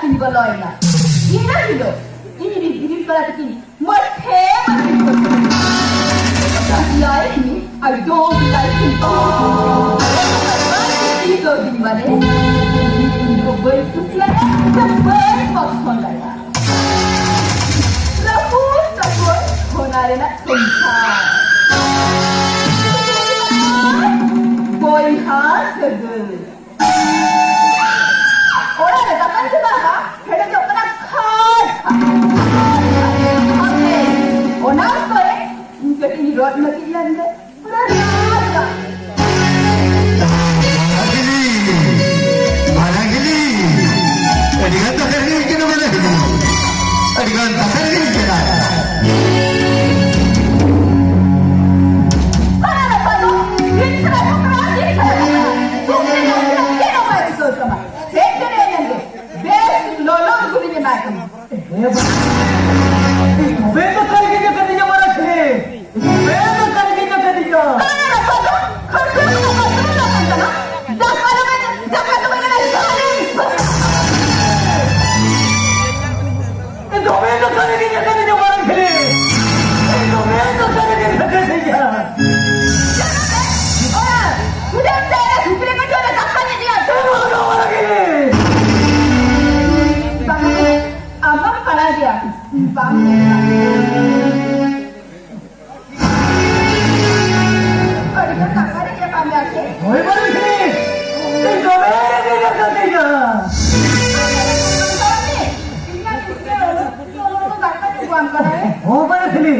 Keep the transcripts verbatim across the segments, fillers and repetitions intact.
ᱤᱧ ᱵᱚᱞᱚᱭᱮᱱᱟ᱾ ᱤᱱᱟᱹ ᱦᱤᱞᱳᱜ ᱤᱧ ᱨᱤᱱ ᱵᱤᱨᱤᱫ ᱵᱟᱞᱟ ᱛᱟᱹᱠᱤᱱ ᱢᱚᱴᱷᱮ ᱵᱟᱹᱠᱤᱱ ᱠᱚ ᱞᱟᱹᱭ ᱢᱮ, I don't like him. ᱤᱧ ᱫᱚ ᱵᱤᱱ ᱢᱟᱱᱮ ᱤᱧ ᱫᱚ ᱵᱟᱹᱧ ᱠᱩᱥᱤᱭᱟᱜᱼᱟ, ᱥᱮ ᱵᱟᱹᱧ ᱯᱚᱪᱷᱚᱱᱫᱟᱭᱟ᱾ ᱨᱟᱹᱯᱩᱫ ᱛᱟᱠᱚ ᱚᱱᱟ ᱨᱮᱱᱟᱜ ᱥᱚᱝᱥᱟᱨ᱾ ᱵᱚᱭᱦᱟ ᱥᱟᱹᱜᱟᱹᱭ᱾ ᱚᱲᱟᱜ ᱨᱮ ᱫᱟᱠᱟᱧ ᱪᱚᱸᱫᱟ ᱟᱠᱟᱫ, ᱦᱮᱰᱮᱡᱚᱜ ᱠᱟᱱᱟ ᱠᱷᱟᱴ ᱠᱷᱟᱴ, ᱠᱷᱟᱴ ᱠᱷᱟᱴ᱾ ᱚᱱᱟ ᱚᱠᱛᱚ ᱨᱮ ᱤᱧ ᱠᱟᱹᱴᱤᱡ ᱤᱧ ᱨᱚᱲ ᱞᱟᱹᱜᱤᱫ ᱞᱮᱱ ᱜᱮ᱾ ᱯᱩᱨᱟᱹ ᱨᱟᱜ ᱫᱟ᱾ ᱢᱟᱨᱟᱜᱤᱞᱤ, ᱢᱟᱨᱟᱜᱤᱞᱤ, ᱟᱹᱰᱤ ᱜᱟᱱ ᱫᱟᱠᱟ ᱨᱮᱸᱜᱮᱡ ᱠᱟᱱᱟ ᱢᱟᱨᱟᱜᱤᱞᱤ, ᱟᱹᱰᱤ ᱜᱟᱱ ᱫᱟᱠᱟ ᱨᱮᱸᱜᱮᱡ ᱠᱟᱱᱟ᱾ ᱚᱱᱟ ᱫᱚ ᱵᱟᱹᱱᱩᱜ, ᱢᱤᱫ ᱥᱟᱭ ᱵᱚᱠᱨᱟ, ᱢᱤᱫ ᱥᱟᱭ ᱵᱚᱠᱨᱟ᱾ ᱥᱩᱠ ᱨᱮ ᱡᱚᱢ ᱨᱮ ᱪᱮᱫ ᱦᱚᱸ ᱵᱟᱭ ᱟᱹᱭᱠᱟᱹᱣ ᱛᱟᱢᱟ᱾ ᱦᱮᱡ ᱠᱟᱱᱟᱭ ᱧᱮᱞ ᱜᱮ᱾ ᱵᱮᱥ ᱞᱚᱞᱚ ᱜᱩᱞᱤᱧ ᱮᱢᱟᱭ ᱠᱟᱱᱟ᱾ ᱮ ᱵᱟᱵᱟ, ᱛᱚᱵᱮ ᱫᱚ ᱠᱟᱞ ᱜᱮ ᱠᱟᱹᱴᱤᱡ ᱧᱚᱜ ᱢᱟᱨᱟᱜ ᱠᱷᱮᱞᱮ᱾ ᱛᱚᱵᱮ ᱫᱚ ᱠᱟᱞ ᱜᱮ ᱠᱟᱹᱴᱤᱡ ᱧᱚᱜ᱾ ᱠᱟᱱᱟ ᱨᱟᱯᱟᱜ ᱫᱚ, ᱠᱷᱟᱹᱲ ᱠᱷᱟᱹᱲ ᱠᱚ ᱠᱷᱟᱹᱲ ᱠᱷᱟᱹᱲ ᱠᱟᱱ ᱠᱟᱱᱟ᱾ ᱫᱟᱠᱟ ᱫᱚ ᱢᱮᱱ, ᱫᱟᱠᱟ ᱫᱚ ᱢᱮᱱ, ᱫᱟᱠᱟ ᱫᱚ ᱢᱮᱱ᱾ ᱮ ᱫᱚᱢᱮ ᱫᱚ ᱠᱟᱹᱢᱤ ᱜᱮ ᱠᱟᱹᱢᱤ ᱫᱚ ᱢᱟᱨᱟᱝ ᱠᱷᱟᱹᱞᱤ᱾ ᱮ ᱫᱚᱢᱮ ᱫᱚ ᱠᱟᱹᱢᱤ ᱜᱮ ᱠᱟᱹᱢᱤ ᱫᱚ᱾ ᱚᱲᱟᱜ, ᱩᱰᱟᱹᱱ ᱛᱮ ᱥᱩᱠᱨᱤ ᱠᱚ ᱡᱚᱢ ᱫᱟᱠᱟ ᱧᱩ ᱫᱤᱭᱟ᱾ ᱮ ᱵᱟᱵᱟ ᱢᱟᱨᱟᱝ ᱠᱷᱟᱹᱞᱤ᱾ ᱵᱟᱝ, ᱟᱢ ᱵᱟᱢ ᱵᱟᱲᱟᱭ ᱜᱮᱭᱟ᱾ ᱵᱟᱝ᱾ ᱟᱹᱰᱤ ᱜᱟᱱ ᱫᱟᱠᱟ ᱨᱮᱭᱟᱜ ᱠᱟᱹᱢᱤ ᱟᱨ ᱪᱮᱫ? ᱦᱳᱭ, ᱵᱟᱹᱨᱩ ᱠᱷᱤᱞᱤ᱾ ᱤᱧ ᱫᱚᱢᱮ ᱨᱮᱸᱜᱮᱡ ᱟᱠᱟᱫᱤᱧᱟ᱾ ᱤᱧᱟᱜ ᱜᱤᱫᱽᱨᱟᱹ ᱞᱚᱞᱚ ᱞᱚᱞᱚ ᱫᱟᱠᱟ ᱧᱩ ᱠᱚ ᱮᱢ ᱠᱟᱱᱟ ᱨᱮ᱾ ᱦᱚᱸ, ᱵᱟᱹᱨᱩ ᱠᱷᱤᱞᱤ᱾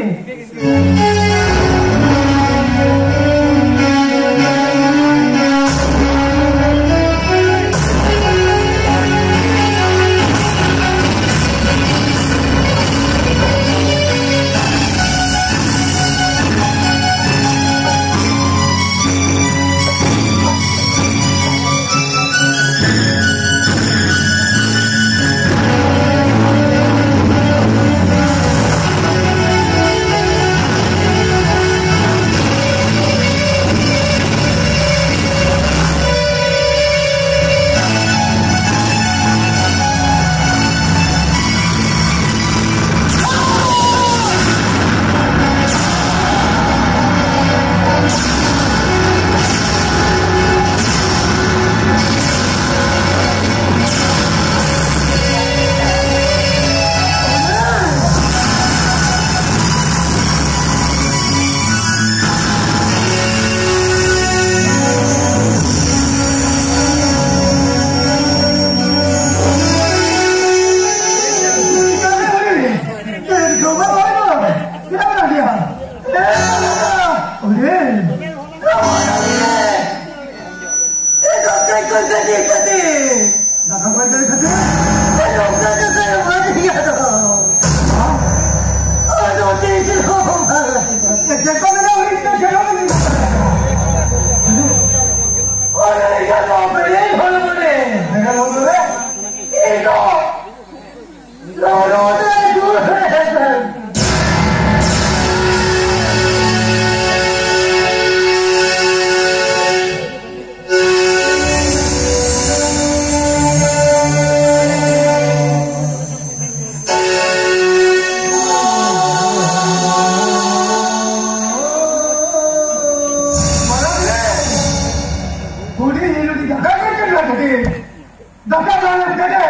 ᱫᱟᱠᱟ ᱡᱚᱢ ᱠᱟᱛᱮ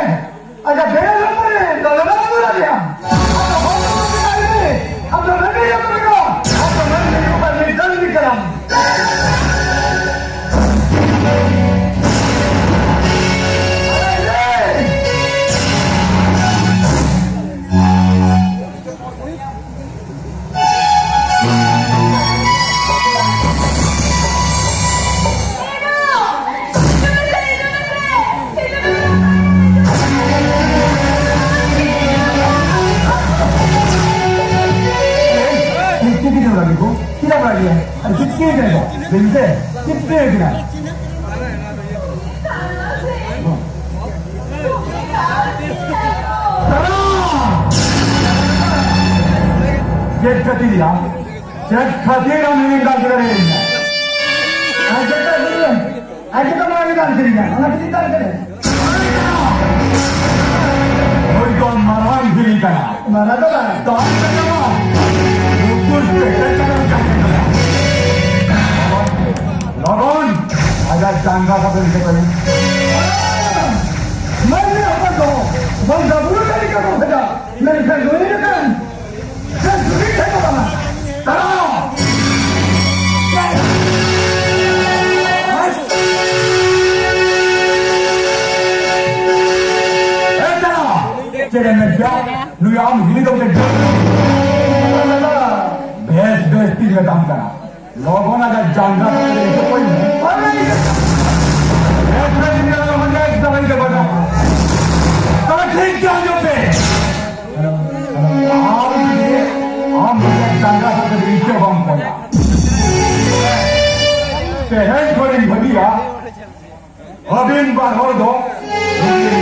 ᱟᱡᱟᱜ ᱵᱮᱨᱮᱞ ᱦᱚᱲᱢᱚ ᱨᱮ ᱫᱚᱞᱚ ᱫᱚᱞᱚ ᱵᱚᱞᱚ ᱜᱮᱭᱟ᱾ ᱟᱫᱚ ᱦᱚᱲᱢᱚ ᱠᱚ ᱢᱮᱛᱟᱭ ᱢᱮ, ᱟᱢ ᱫᱚ ᱨᱟᱹᱜᱤ ᱜᱮᱭᱟᱢ ᱛᱚᱵᱮ ᱫᱚ᱾ ᱟᱢ ᱫᱚ ᱨᱟᱹᱜᱤ ᱜᱮᱭᱟᱢ, ᱨᱟᱹᱜᱤ ᱠᱟᱱᱟᱢ᱾ ᱪᱮᱫ ᱪᱤᱠᱟᱹ ᱞᱟᱹᱜᱤᱫ ᱠᱚ? ᱪᱮᱫᱟᱜ ᱵᱟᱲᱟᱭ ᱜᱮᱭᱟ? ᱟᱨ ᱪᱮᱫ ᱪᱤᱠᱟᱹ ᱠᱟᱱᱟ? ᱞᱟᱹᱭ ᱢᱮᱥᱮ, ᱪᱮᱫ ᱪᱤᱠᱟᱹ ᱠᱟᱱᱟ? ᱪᱮᱫ ᱠᱷᱟᱹᱛᱤᱨ ᱭᱟ? ᱪᱮᱫ ᱠᱷᱟᱹᱛᱤᱨ ᱟᱢ ᱤᱧᱮᱢ ᱫᱟᱞ ᱠᱮᱫᱟ ᱨᱮ? ᱟᱨ ᱪᱮᱫ ᱠᱷᱟᱹᱛᱤᱨ? ᱟᱨ ᱪᱮᱫ ᱢᱟᱨᱟᱝ ᱜᱮ ᱫᱟᱞ ᱠᱮᱫᱤᱧᱟ, ᱚᱱᱟ ᱠᱷᱟᱹᱛᱤᱨ ᱫᱟᱞ ᱠᱮᱫᱟ᱾ ᱱᱩᱭ ᱫᱚ ᱢᱟᱨᱟᱝ ᱵᱷᱤᱞᱤ ᱠᱟᱱᱟ᱾ ᱢᱟᱨᱟᱝ ᱫᱚ ᱵᱟᱝ᱾ ᱫᱟᱞ ᱠᱮᱫᱟ᱾ ᱞᱩᱛᱩᱨ ᱯᱮᱴᱮᱨ ᱠᱟᱛᱮᱢ ᱡᱟᱱᱟᱢ ᱠᱮᱫᱟ᱾ ᱞᱚᱜᱚᱱ ᱟᱡᱟᱜ ᱡᱟᱸᱜᱟ ᱠᱟᱛᱮ ᱤᱫᱤ ᱠᱚᱢ᱾ ᱢᱟᱹᱱᱢᱤ ᱦᱚᱯᱚᱱ ᱠᱚ, ᱵᱚᱸᱜᱟ ᱵᱩᱨᱩ ᱴᱷᱮᱱ ᱠᱚ ᱵᱷᱮᱡᱟ, ᱢᱮᱱᱠᱷᱟᱱ ᱱᱩᱭ ᱞᱮᱠᱟᱱ ᱪᱮᱫ ᱡᱩᱢᱤ ᱴᱷᱮᱱ ᱫᱚ ᱵᱟᱝᱟ? ᱛᱟᱲᱟᱢ! ᱮ ᱛᱟᱲᱟᱢ! ᱪᱮᱫ ᱮᱢ ᱢᱮᱱ ᱠᱮᱭᱟ? ᱱᱩᱭ ᱟᱢ ᱦᱤᱞᱤ ᱫᱚ ᱢᱤᱫᱴᱮᱱ ᱵᱮᱥ, ᱵᱮᱥ ᱛᱤᱧ ᱢᱮᱛᱟᱢ ᱠᱟᱱᱟ᱾ ᱞᱚᱜᱚᱱ ᱟᱡᱟᱜ ᱡᱟᱸᱜᱟ ᱥᱟᱵ ᱠᱟᱛᱮ ᱤᱧ ᱪᱟᱯᱚᱭ ᱢᱮ᱾ ᱮᱠ ᱥᱟᱞ ᱤᱧ ᱞᱚᱜᱚᱱ ᱜᱮ ᱮᱠ ᱥᱟᱞ ᱤᱧ ᱪᱟᱯᱚᱭ ᱢᱮ᱾ ᱛᱚᱵᱮ ᱴᱷᱤᱠ ᱜᱮᱭᱟ, ᱟᱸᱡᱚᱢ ᱯᱮ᱾ ᱟᱢ ᱡᱩᱫᱤ ᱟᱢ ᱟᱡᱟᱜ ᱡᱟᱸᱜᱟ ᱥᱟᱵ ᱠᱟᱛᱮ ᱤᱧ ᱪᱟᱯᱚᱭ ᱢᱮ᱾ ᱛᱮᱦᱮᱧ ᱠᱷᱚᱱ ᱤᱧ ᱵᱷᱟᱹᱵᱤᱭᱟ, ᱟᱹᱵᱤᱱ ᱵᱟᱨ ᱦᱚᱲ ᱫᱚ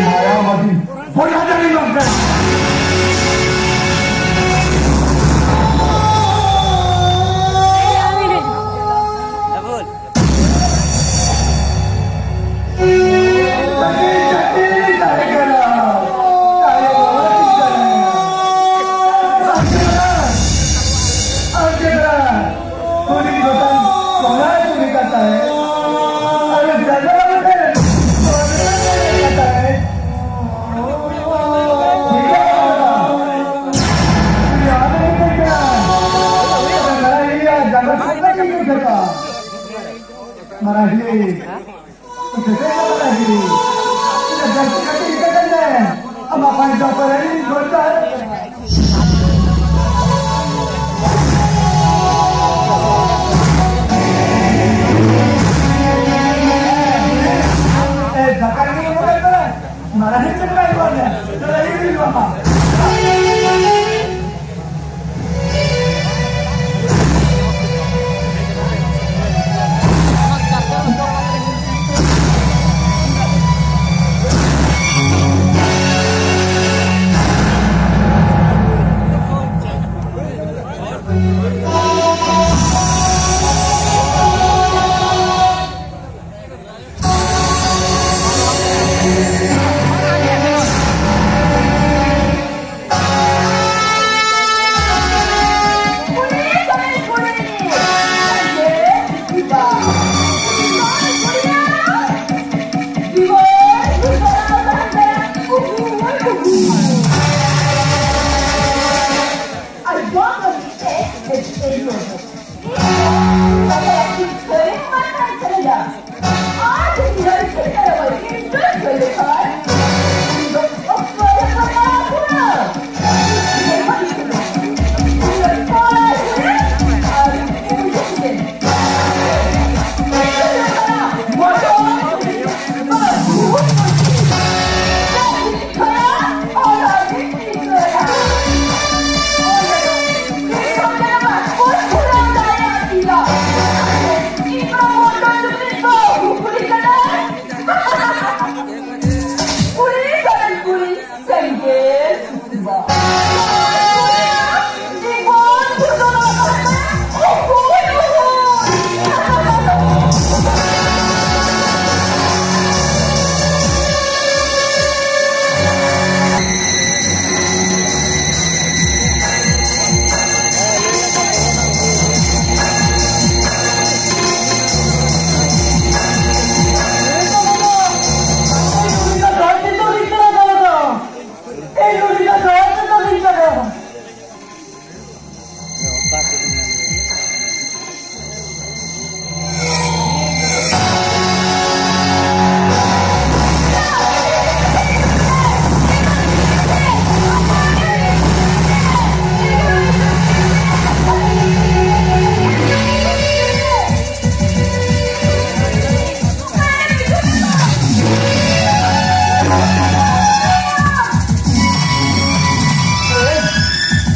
ᱢᱟᱭᱟᱢ ᱟᱹᱵᱤᱱ ᱵᱚᱭᱦᱟ ᱡᱟᱹᱱᱤ ᱵᱟᱝ ᱠᱟᱱᱟ᱾ ᱟᱹᱰᱤ ᱡᱟᱹᱥᱛᱤ ᱠᱟᱛᱮ ᱤᱧ ᱜᱚᱡ ᱫᱟ᱾ ᱮ, ᱫᱟᱠᱟ ᱧᱩ ᱠᱟᱛᱮ ᱢᱟᱨᱟᱝ ᱦᱤᱡᱩᱜ ᱠᱟᱱ ᱜᱮᱭᱟ᱾ ᱪᱚᱞᱚ, ᱤᱫᱤ ᱦᱩᱭᱩᱜᱼᱟ᱾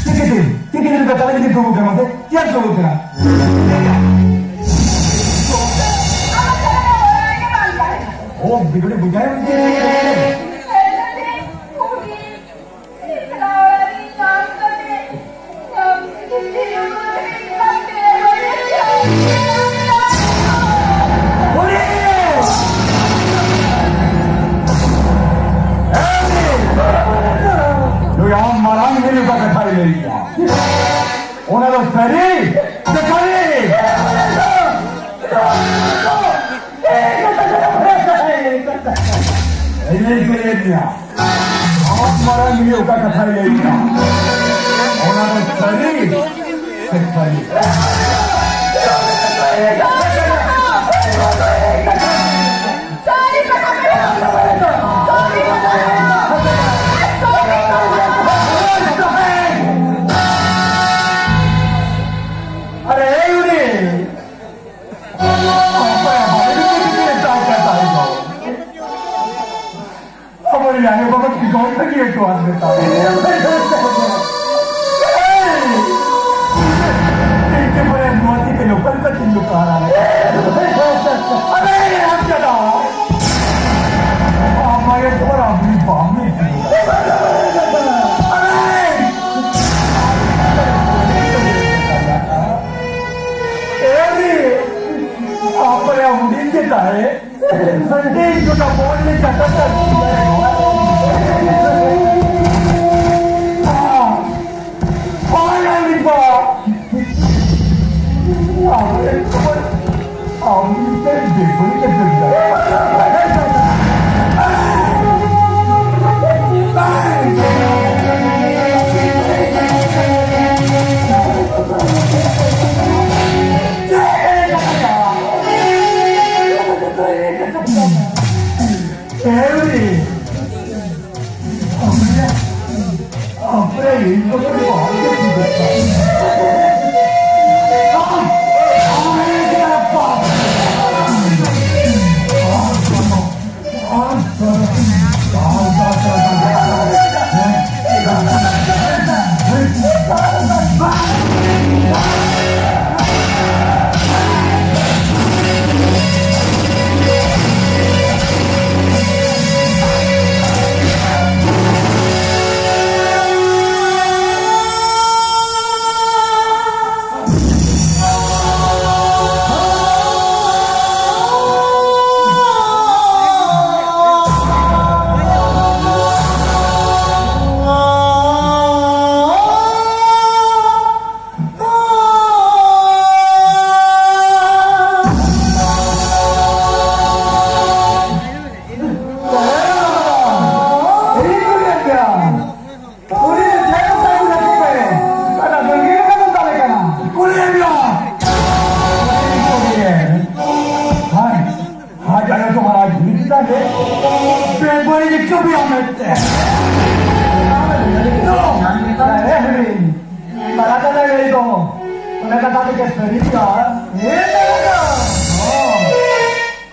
ᱪᱤᱠᱟᱹᱛᱮ? ᱪᱤᱠᱟᱹᱛᱮ ᱠᱟᱛᱷᱟ ᱞᱟᱹᱜᱤᱫ ᱫᱩᱲᱩᱵ ᱠᱟᱱᱟ? ᱢᱟᱥᱮ, ᱪᱮᱫ ᱫᱩᱲᱩᱵ ᱠᱟᱱᱟ? ᱚ, ᱵᱤᱜᱽᱲᱮ ᱵᱩᱡᱷᱟᱹᱣ ᱢᱮ᱾ ᱱᱩᱭ ᱟᱢ ᱢᱟᱨᱟᱝ ᱢᱤᱨᱩ ᱚᱠᱟ ᱠᱟᱛᱷᱟᱭ ᱞᱟᱹᱭ ᱠᱮᱫᱟ? ᱚᱱᱟ ᱫᱚ ᱥᱟᱹᱨᱤ ᱥᱮ ᱠᱷᱟᱹᱞᱤ? ᱤᱧᱤᱧ ᱠᱩᱞᱤᱭᱮᱫ ᱢᱮᱭᱟ, ᱟᱢ ᱢᱟᱨᱟᱝ ᱢᱤᱨᱩ ᱚᱠᱟ ᱠᱟᱛᱷᱟᱭ ᱞᱟᱹᱭ ᱠᱮᱫᱟ? ᱚᱱᱟ ᱫᱚ ᱥᱟᱹᱨᱤ ᱥᱮ ᱠᱷᱟᱹᱞᱤ? ᱟᱨᱮ, ᱮᱭ ᱩᱱᱤ! ᱟᱵᱚᱨᱮᱱ ᱟᱭᱳ ᱵᱟᱵᱟ ᱠᱤ ᱜᱚᱡ ᱞᱟᱹᱜᱤᱫ ᱮ ᱫᱚᱦᱚ ᱞᱮᱫᱟ? ᱤᱧ ᱪᱮ ᱵᱟᱲᱟᱭᱟ ᱱᱚᱣᱟ ᱛᱤ ᱛᱮ ᱞᱚᱠᱟᱞ ᱠᱟᱛᱮᱧ ᱞᱚᱠᱟ ᱦᱟᱨᱟ ᱞᱮᱫᱟ᱾ ᱟᱨᱮ, ᱟᱢ ᱪᱟᱞᱟᱣ᱾ ᱟᱢ ᱟᱭᱳ ᱛᱚ ᱟᱨ ᱟᱢ ᱨᱤᱱ ᱵᱟᱢ ᱢᱮᱱ ᱠᱮᱫᱟ᱾ ᱟᱨᱮ! ᱮ ᱨᱮ! ᱟᱯᱮ ᱦᱩᱰᱤᱧ ᱜᱮ ᱛᱟᱦᱮᱸ᱾ ᱥᱟᱺᱜᱤᱧ ᱜᱚᱴᱟ ᱵᱚᱞ ᱞᱮ ᱪᱟᱴᱟ ᱪᱟᱴᱤ᱾ ᱵᱟᱭ ᱟᱹᱣᱨᱤ ᱵᱟ᱾ ᱟᱢ ᱢᱤᱫᱴᱮᱱ ᱵᱮᱯᱟᱨᱤ ᱠᱟᱱ ᱜᱮᱭᱟ᱾ ᱪᱩᱯ ᱭᱟ ᱢᱮᱱᱛᱮ᱾ ᱱᱚ, ᱮ ᱦᱩᱰᱤᱧ, ᱵᱟᱲᱟ ᱠᱟᱫᱟ ᱞᱟᱹᱭ ᱫᱚ᱾ ᱚᱱᱟ ᱠᱟᱛᱷᱟ ᱛᱮᱜᱮ ᱥᱟᱹᱨᱤ ᱜᱮᱭᱟ᱾ ᱦᱮᱸ, ᱦᱚᱸ᱾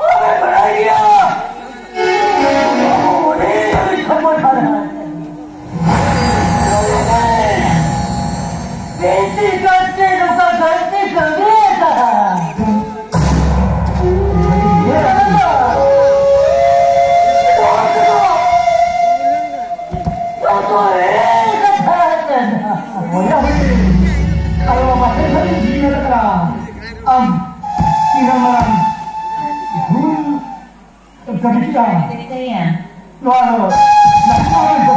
ᱚᱵᱮ ᱵᱟᱲᱟᱭ ᱜᱮᱭᱟ᱾ ᱚᱵᱮ ᱠᱷᱚᱵᱚᱨ ᱦᱟᱨᱟ᱾ ᱵᱤᱱᱛᱤ ᱠᱟᱛᱮ ᱱᱚᱝᱠᱟ ᱜᱟᱹᱞᱛᱤ ᱠᱟᱹᱢᱤ ᱟᱠᱟᱫᱟ᱾ ᱟᱢ ᱛᱤᱱᱟᱹᱜ ᱢᱟᱨᱟᱝ ᱵᱷᱩᱞ ᱠᱟᱹᱢᱤ ᱠᱮᱫᱟ᱾ ᱱᱚᱣᱟ ᱫᱚ ᱱᱚᱣᱟ ᱫᱚ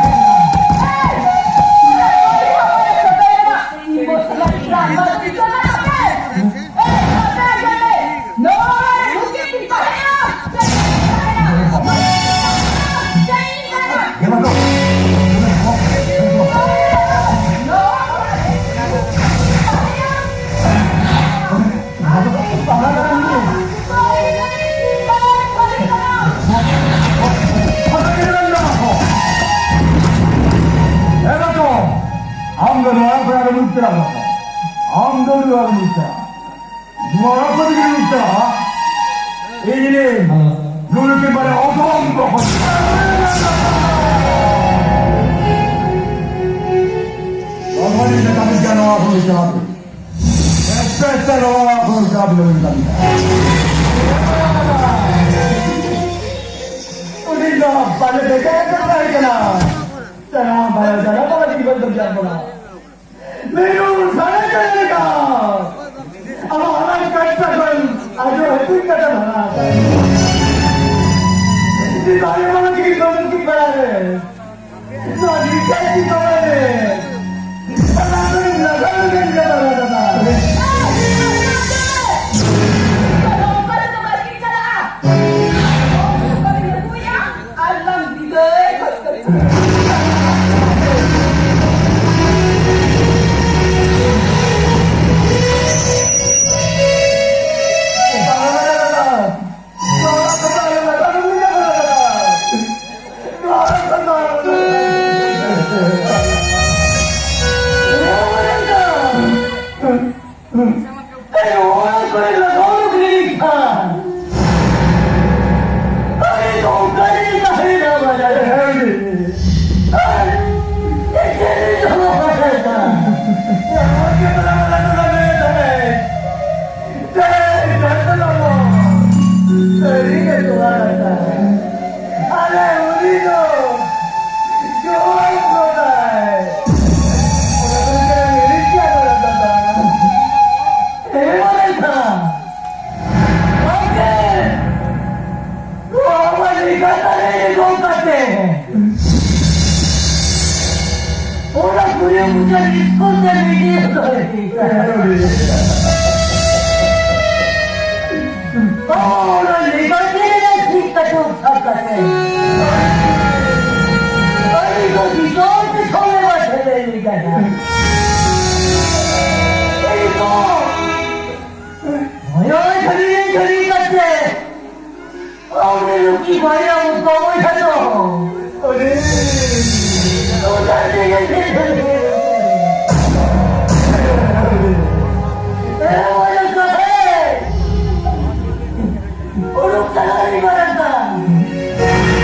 ᱟᱢ ᱫᱚ ᱱᱚᱣᱟ ᱠᱷᱚᱱ ᱟᱞᱚᱢ ᱩᱛᱟᱹᱨᱟ ᱵᱟᱵᱟ᱾ ᱟᱢ ᱫᱚ ᱱᱚᱣᱟ ᱟᱞᱚᱢ ᱩᱛᱟᱹᱨᱟ᱾ ᱱᱚᱣᱟ ᱠᱷᱚᱱ ᱜᱮ ᱩᱛᱟᱹᱨᱟ᱾ ᱤᱧ ᱨᱮᱱ ᱱᱩᱭ ᱠᱤ ᱢᱟᱱᱮ ᱚᱫᱷᱚᱢ ᱵᱚᱦᱚᱛ᱾ ᱵᱟᱵᱟ ᱨᱮᱱ ᱠᱟᱹᱢᱤ ᱠᱟᱱᱟ ᱱᱚᱣᱟ ᱠᱷᱚᱱ ᱩᱛᱟᱹᱨᱟ᱾ ᱮᱥᱯᱮᱥᱟᱞ ᱱᱚᱣᱟ ᱠᱷᱚᱱ ᱩᱛᱟᱹᱨᱟ ᱵᱚᱞᱮ ᱠᱟᱹᱢᱤ᱾ ᱩᱱᱤ ᱫᱚ ᱵᱟᱞᱮ ᱵᱮᱴᱟ ᱠᱟᱱ ᱛᱟᱦᱮᱸ ᱠᱟᱱᱟ᱾ ᱪᱟᱞᱟᱣ ᱵᱟᱭ ᱪᱟᱞᱟᱣ ᱵᱟᱞᱟ ᱡᱤᱵᱚᱱ ᱫᱚ ᱡᱟᱱ ᱵᱚᱞᱟ᱾ ᱢᱮᱨᱩ ᱥᱟᱲᱮ ᱪᱟᱞᱟᱣ ᱞᱮᱠᱟ᱾ ᱟᱵᱚ ᱦᱟᱲᱟᱢ ᱠᱟᱴᱟ ᱠᱷᱚᱱ ᱟᱡᱚ ᱦᱟᱹᱛᱤ ᱠᱟᱴᱟ ᱫᱷᱟᱨᱟ᱾ ᱡᱤᱵᱟᱭ ᱢᱟᱱ ᱠᱤ ᱢᱟᱱ ᱠᱤ ᱵᱟᱲᱟ ᱨᱮ᱾ ᱱᱚᱣᱟ ᱡᱤᱵᱟᱭ ᱠᱤ ᱵᱟᱲᱟ ᱨᱮ᱾ ᱯᱟᱞᱟ ᱨᱮ ᱞᱟᱜᱟ ᱞᱟᱜᱟ ᱞᱟᱜᱟ ᱞᱟᱜᱟ᱾ ᱟᱨ ᱞᱟᱝ ᱵᱤᱫᱟᱹᱭ ᱜᱚᱫ ᱠᱟᱠᱚᱣᱟ᱾ ᱩᱱᱤ ᱢᱩᱪᱟᱹᱫ ᱥᱠᱩᱞ ᱛᱮ ᱵᱤᱰᱤ ᱠᱚ ᱤᱫᱤ ᱠᱟᱫᱮᱭᱟ᱾ ᱚᱱᱟ ᱞᱮᱠᱟ ᱛᱮ ᱴᱷᱤᱠ ᱠᱟᱛᱮ ᱥᱟᱵ ᱠᱟᱛᱮ ᱟᱹᱰᱤ ᱠᱚ ᱫᱤᱥᱚᱢ ᱛᱮ ᱥᱚᱢᱮ ᱵᱟᱫᱷᱮ ᱞᱮ ᱞᱮᱠᱟ᱾ ᱟᱹᱰᱤ ᱠᱚ ᱦᱚᱭᱚᱭ ᱠᱷᱟᱹᱞᱤ ᱠᱷᱟᱹᱞᱤ ᱠᱟᱛᱮ ᱟᱢᱨᱮ ᱞᱩᱠᱤ ᱵᱟᱨᱭᱟ ᱢᱩᱠᱟ ᱵᱚᱭᱦᱟ ᱫᱚ᱾ ᱟᱨᱮ, ᱚᱱᱟ ᱛᱮᱜᱮ ᱮ ᱵᱟᱨᱟ ᱠᱟᱛᱷᱟ᱾ ᱩᱰᱩᱠ ᱪᱟᱞᱟᱣ ᱨᱮ ᱵᱟᱨᱟ ᱠᱟᱛᱷᱟ᱾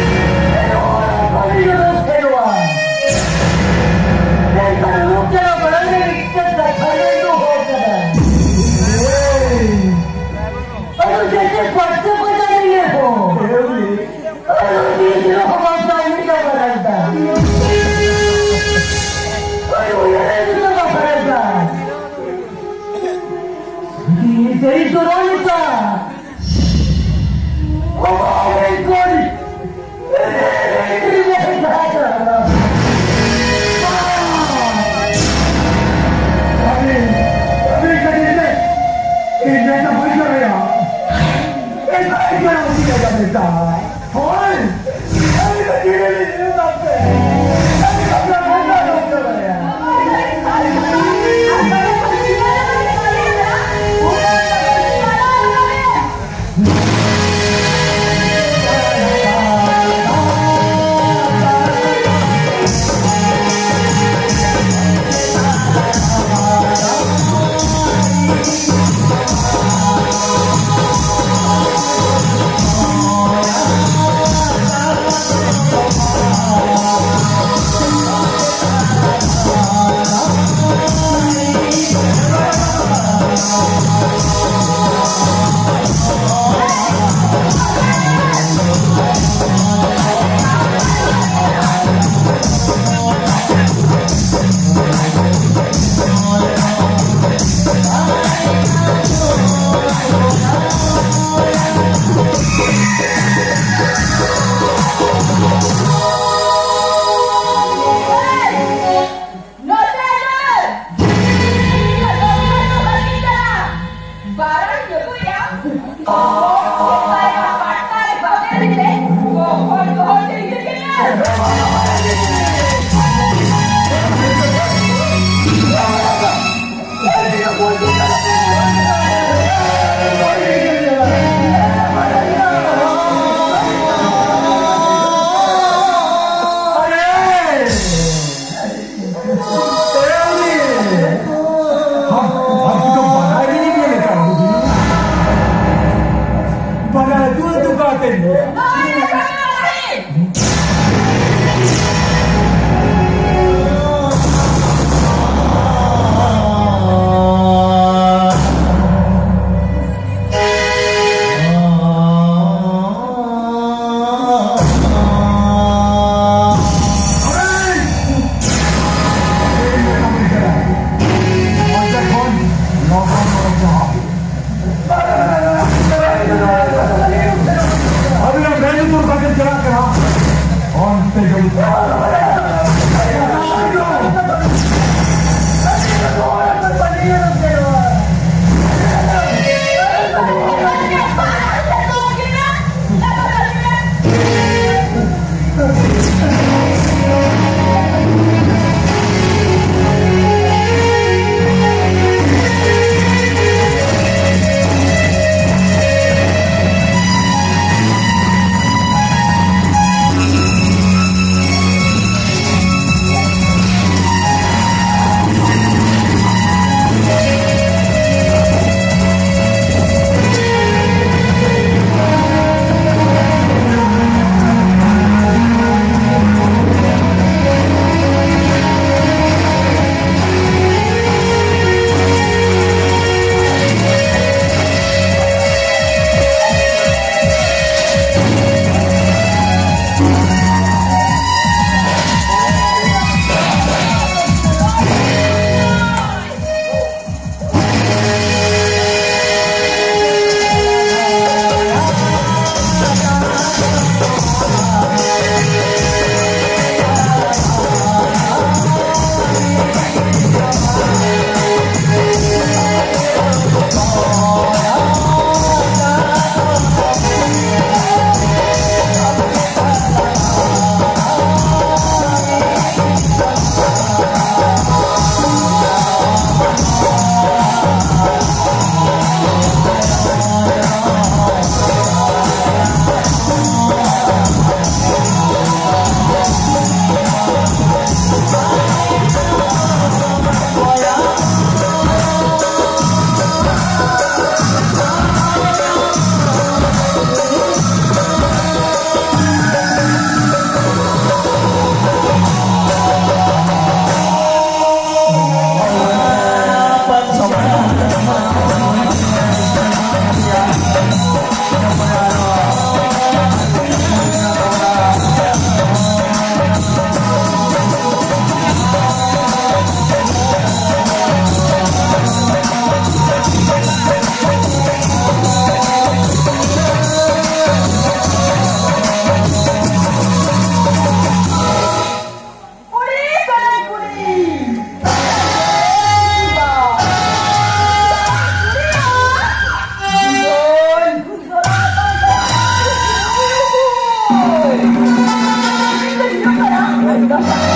ᱮᱠᱫᱚᱢ᱾